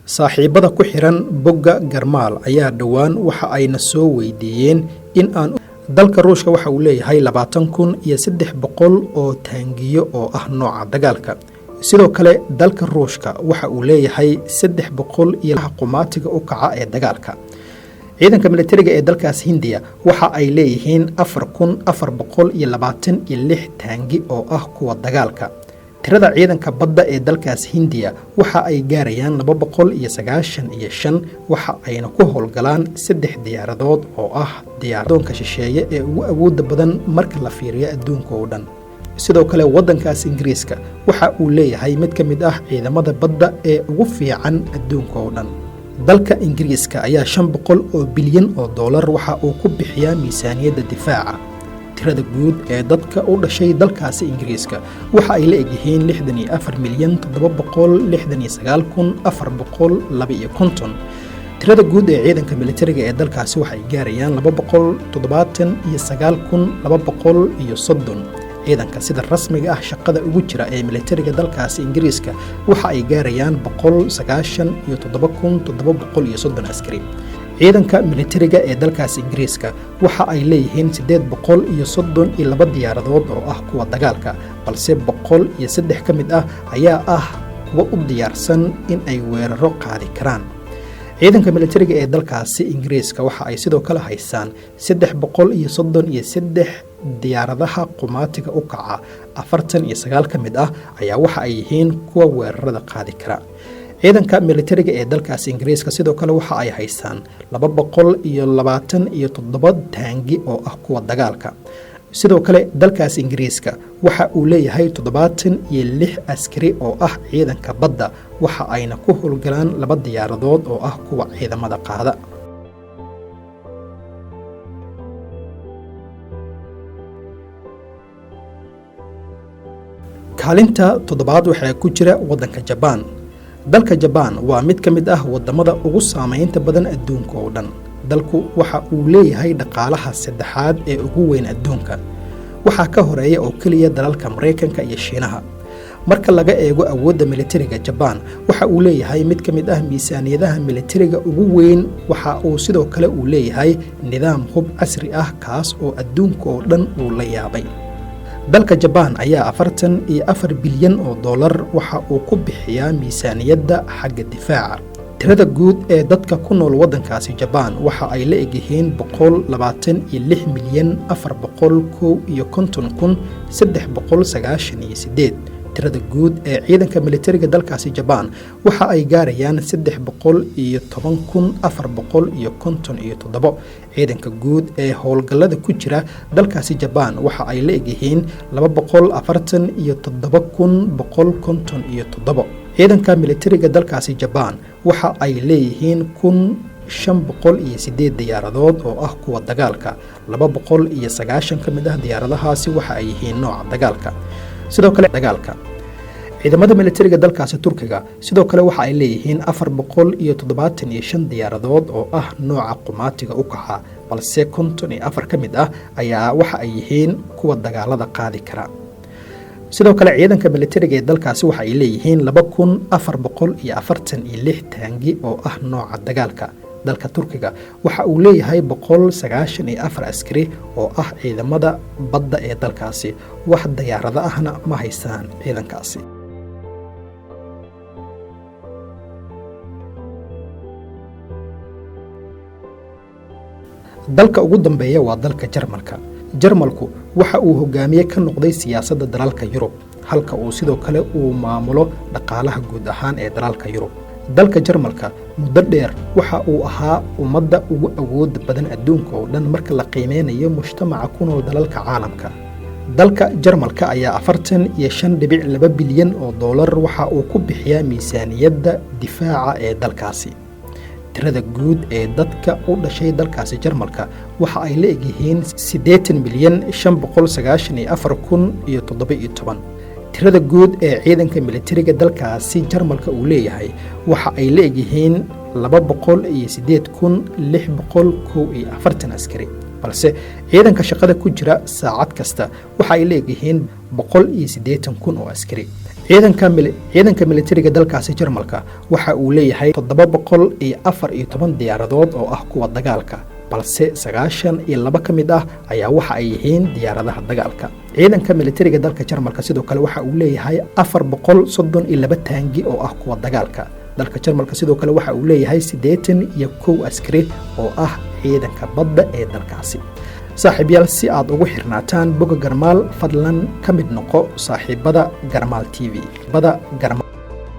Saaxiibada ku xiran bogga Garmaal ayaa dhowaan waxa ayna soo weydiiyeen in aan dalka Ruushka waxa uu leeyahay 20,300 oo taangiyo oo ah nooca dagaalka. Sidoo kale dalka Ruushka waxa uu leeyahay 300 iyo qumaatiga u kaca ee dagaalka. Ciidanka militariga ee dalkaas Hindiya waxa ay leeyihiin 4426 taangi oo ah kuwa dagaalka. Tirada ciidanka badda ee dalkaas Hindiya waxa ay gaarayaan 295, waxa ayna ku howlgalaan saddex diyaaradood oo ah diyaaradoonka shisheeye ee ugu awoodda badan marka la fiiriyo adduunka oo dhan. Sidoo kale waddankaas Ingiriiska waxa uu leeyahay mid ka mid ah ciidamada badda ee ugu fiican adduunka oo dhan. Dalka Ingiriiska ayaa 500 oo bilyan oo doolar waxa uu ku bixiyaa miisaaniyadda difaaca. Tirada guud ee dadka u dhashay dalkaasi Ingiriiska waxa ay la egyihiin 64,769,452. Tirada guud ee ciidanka militariga ee dalkaasi waxay gaarayaan 279,230. Ciidanka sida rasmiga ah shaqada ugu jira ee militariga dalkaasi Ingiriiska waxa ay gaarayaan 197,730 askari. Ciidanka militariga ee dalkaasi Ingiriiska waxa ay leeyihiin 832 diyaaradood oo ah kuwa dagaalka, balse 103 ka mid ah ayaa ah kuwa u diyaarsan in ay weeraro qaadi karaan. Ciidanka militariga ee dalkaasi Ingiriiska waxa ay sidoo kale haystaan 333 diyaaradaha qumaatiga u kaca, 49 ka mid ah ayaa waxa ay yihiin kuwa weerarada qaadi kara. Ciidanka militariga ee dalkaasi Ingiriiska sidoo kale waxa ay haystaan 227 taangi oo ah kuwa dagaalka. Sidoo kale dalkaas Ingiriiska waxa uu leeyahay 76 askari oo ah ciidanka badda, waxa ayna ku howlgalaan laba diyaaradood oo ah kuwa ciidamada qaada. Kaalinta toddobaad waxaa ku jira waddanka Jabaan. Dalka Jabaan waa mid ka mid ah waddamada ugu saameynta badan adduunka oo dhan. Dalku waxa uu leeyahay dhaqaalaha saddexaad ee ugu weyn adduunka, waxaa ka horeeya oo keliya dalalka Maraykanka iyo Shiinaha. Marka laga eego awoodda militariga, Jabaan waxa uu leeyahay mid ka mid ah miisaaniyadaha militariga ugu weyn. Waxa uu sidoo kale uu leeyahay nidaam hub casri ah, kaas oo adduunka oo dhan uu la yaabay. Dalka Jabaan ayaa 44 bilyan oo dollar waxa uu ku bixiyaa miisaaniyadda xagga difaaca. Tirada guud ee dadka ku nool waddankaasi Jabaan waxa ay la egyihiin 126,451,398. Tirada guud ee ciidanka militariga dalkaasi Jabaan waxa ay gaarayaan 310,457. Ciidanka guud ee howlgallada ku jira dalkaasi Jabaan waxa ay la egyihiin 247,157. Ciidanka militariga dalkaasi Jabaan waxa ay leeyihiin 1508 diyaaradood oo ah kuwa dagaalka, 290 ka mid ah diyaaradahaasi waxa ay yihiin nooca dagaalka. Sidoo kale dagaalka ciidamada militariga dalkaasi Turkiga sidoo kale waxa ay leeyihiin 475 diyaaradood oo ah nooca qumaatiga u kaca, balse 54 ka mid ah ayaa waxa ay yihiin kuwa dagaalada qaadi kara. Sidoo kale ciidanka militariga ee dalkaasi waxa ay leeyihiin 2446 taangi oo ah nooca dagaalka. Dalka Turkiga waxa uu leeyahay 194 askari oo ah ciidamada badda ee dalkaasi, wax diyaarado ahna ma haystaan ciidankaasi. Dalka ugu dambeeya waa dalka Jarmalka. Jarmalku waxa uu hogaamiye ka noqday siyaasadda dalalka Yurub, halka uu sidoo kale uu maamulo dhaqaalaha guud ahaan ee dalalka Yurub. Dalka Jarmalka muddo dheer waxa uu ahaa ummadda ugu awooda badan adduunka oo dhan marka la qiimeynayo mujtamaca ku nool dalalka caalamka. Dalka Jarmalka ayaa 45.2 bilyan oo doolar waxa uu ku bixiyaa miisaaniyadda difaaca ee dalkaasi. Tirada guud ee dadka u dhashay dalkaasi Jarmalka waxa ay la egyihiin 80,594,017. Tirada guud ee ciidanka militariga dalkaasi Jarmalka uu leeyahay waxa ay la egyihiin 208,641 askari, balse ciidanka shaqada ku jira saacad kasta waxa ay la egyihiin 180,000 oo askari. Ciidanka militariga dalkaasi Jarmalka waxa uu leeyahay 714 diyaaradood oo ah kuwa dagaalka, balse 92 ka mid ah ayaa waxa ay yihiin diyaaradaha dagaalka. Ciidanka militariga dalka Jarmalka sidoo kale waxa uu leeyahay 432 taangi oo ah kuwa dagaalka. Dalka Jarmalka sidoo kale waxa uu leeyahay 81 askari oo ah ciidanka badda ee dalkaasi. Saaxiibyaal, si aad ugu xirnaataan bogga Garmaal, fadlan ka mid noqo saaxiibada Garmaal TV bada Garmaal.